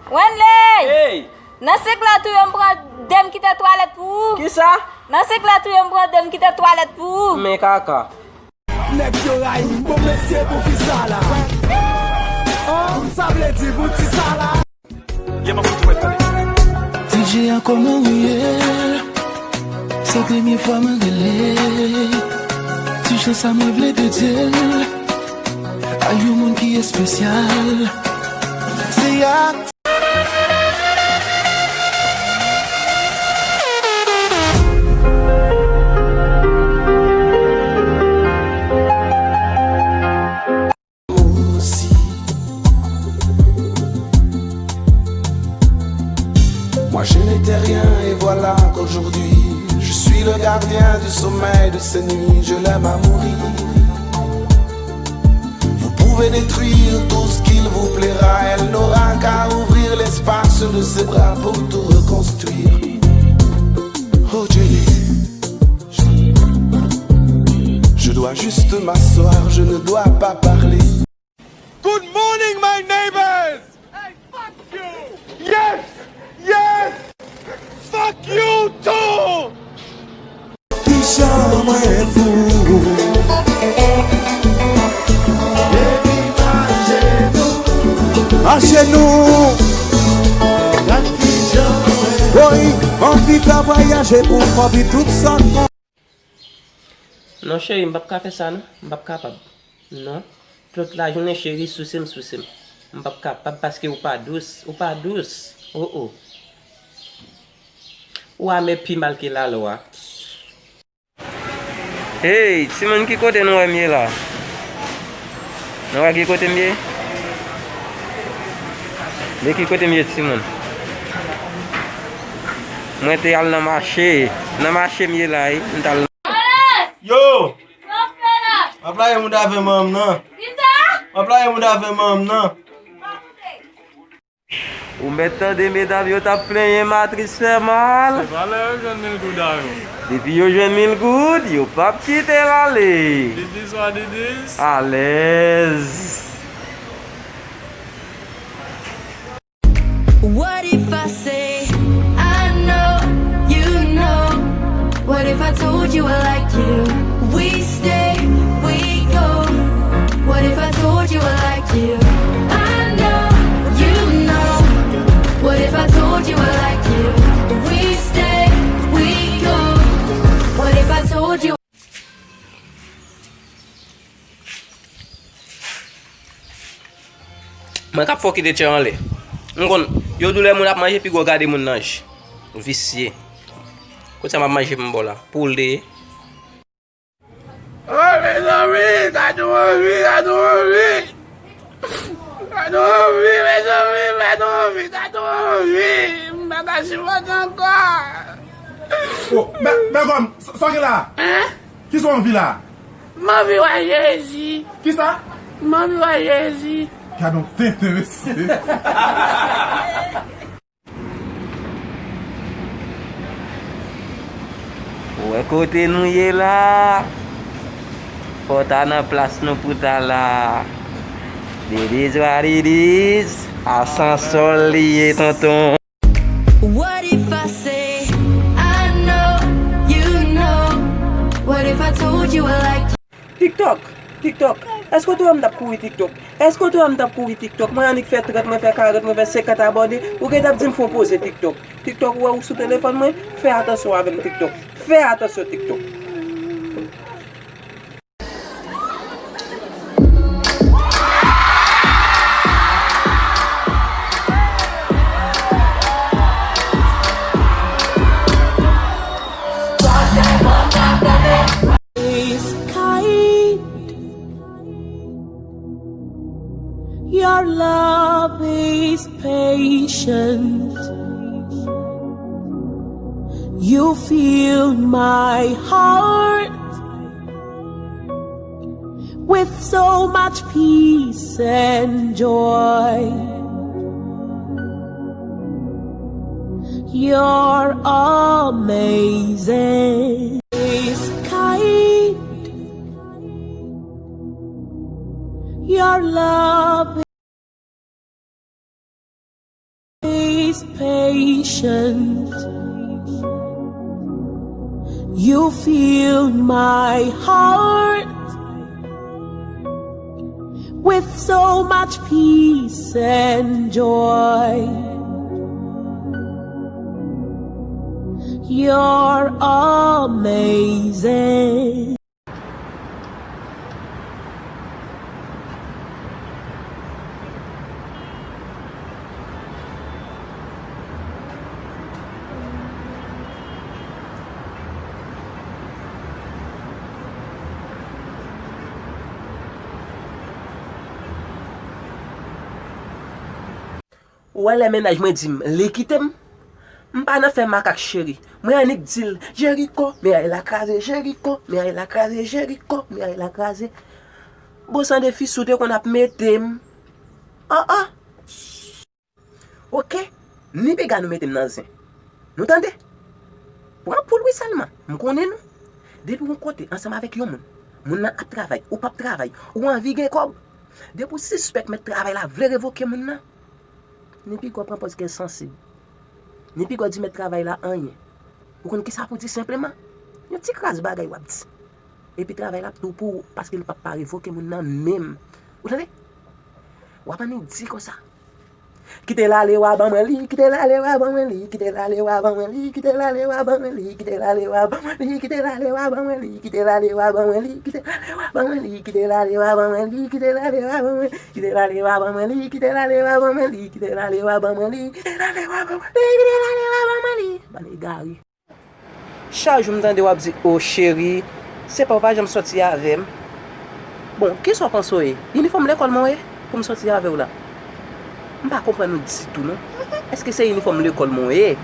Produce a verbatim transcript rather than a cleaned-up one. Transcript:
Wenley! Hey! Nan senk la tou yo m pran de m kite twalèt pou ou. Kisa? Nan senk la tou yo m pran de m kite twalèt pou ou. Men kaka. Nèg yo rayi m, bon mesye, pou kisa la? An, sa vle di pou ti sa la? Ye m ap fout wè tande. D J a kòman ou ye? Se premye fwa mwen rele. Ti chan sa mwen vle dedye l a yon moun ki espesyal. Se ak aussi. Moi je n'étais rien et voilà qu'aujourd'hui je suis le gardien du sommeil de ces nuits, je l'aime à mourir. Vous pouvez détruire tout ce qu'il vous plaira, elle n'aura qu'à ouvrir l'espace de ses bras pour tout reconstruire. Oh Jenny, je dois juste m'asseoir, je ne dois pas parler. Good morning, my neighbors! Hey, fuck you! Yes! Yes! Fuck you too! Kijan mwen fou. Ajenou. Woy, anvi ka vwayaje pou m anvi tout sa. Non, cheri, m p ap ka fè sa, non. M p ap kapab. Non. Tout lajounen, cheri, souse m, souse m. M p ap kapab paske ou pa dous. Ou pa dous. Oh, oh. Ou amè pi mal ke lalwa. Hey, timoun, ki kote nou wè m ye la? Nou wè ki kote m ye? Men ki kote m ye, timoun. Mwen te al nan mache. Nan mache m ye la, wi. M t al nan... Yo! M ap lage mouda avè manman m nan. M ap lage mouda avè manman m nan. Ou mèt tande medam yo t ap plenyen matris fè mal. Se pa lè yo jwenn mil goud a yo. Depi yo jwenn mil goud, yo p ap kite l ale. It is what it is. Alèz. What if I say, I know, you know? What if I told you I like you? We stay, we go. What if I told you I like you? I know, you know. What if I told you I like you? We stay, we go. What if I told you Mwen k ap fè w kite tchè anlè. M konn, yo di w lè moun ap manje, pi gwo gade moun nan je. Visye. Kote sa m ap manje pou m ba w la? Pou w l te ye. Oh, mezanmi, sa tou anvi, sa tou anvi. Sa tou anvi, mezanmi, sa tou anvi, sa tou anvi. M pa ka sipòte ankò. Oh, Bè-, Bègòm, sa, sa w gen la? Hein? Kisa w anvi la? M anvi wè Jezi. Kisa? M anvi wè Jezi. Gad on tenten, mesye. Ou wè kote nou ye la? Fò ta nan plas nou pou ta la. It is what it is. Asansò li ye, tonton. What if I say, I know, you know? What if I told you I like you? TikTok, TikTok. Èske w te wè m t ap kouri TikTok? Èske w te wè m t ap kouri TikTok? Mwen annik fè trant, mwen fè karant, mwen fè senkant abòne. Ou gentan ap di m fè yon poze TikTok. TikTok, ou wè ou sou telefòn mwen? Fè atansyon avè m TikTok. Fè atansyon TikTok. Is kind. Your love is patient. You fill my heart with so much peace and joy. You're amazing. Is kind. Your love Patient. You fill my heart with so much peace and joy. You're amazing. Ou wè lè mennaj mwen di m li kite m, m pa nan fè makak cheri. Mwen annik di l, Jeriko, miray la kraze, Jeriko, miray la kraze, Jeriko, miray la kraze. Bon, san defi, si w te konn ap mete m. Oh, oh. Oke, ni piga nou mete m nan zen. Nou tande? Pran poul wi sèlman, m konnen nou. Depi w yon kote ansanm avèk yon moun, moun nan ap travay, ou p ap travay, ou anvi gen kòb. Depi w sispèk mèt travay la vle revoke moun nan, ni piga w pran pòz kè sansib. Ni piga w di mèt travay la anyen. Ou konn kisa pou di senpleman? Yon ti kras bagay w ap di. Epi travay la ap tou pou ou, paske li p ap pa revoke moun nan menm. Ou tande? W ap annik di konsa. Kite l ale, wa ban mwen li, kite l ale, wa ban mwen li, kite l ale, wa ban mwen li, kite l ale, wa ban mwen li, kite l ale, wa ban mwen li, kite l ale, wa ban mwen li, kite l ale, wa ban mwen li, kite l ale, wa ban mwen li, kite l ale, wa ban mwen li, kite l ale, wa ban mwen li, kite l ale, wa ban mwen li, kite l ale, wa ban mwen li, kite l ale, wa ban mwen li, kite l ale, wa ban mwen li, kite l ale, wa ban mwen li. Bann egare. Chak jou m tande w ap di, "O cheri, se pa w pa janm sòti avè m." Bon, kisa w panse w ye? Inifòm lekòl mwen w ye pou m sòti avè w la? M pa konprann ou ditou non. Èske se inifòm lekòl mwen w ye?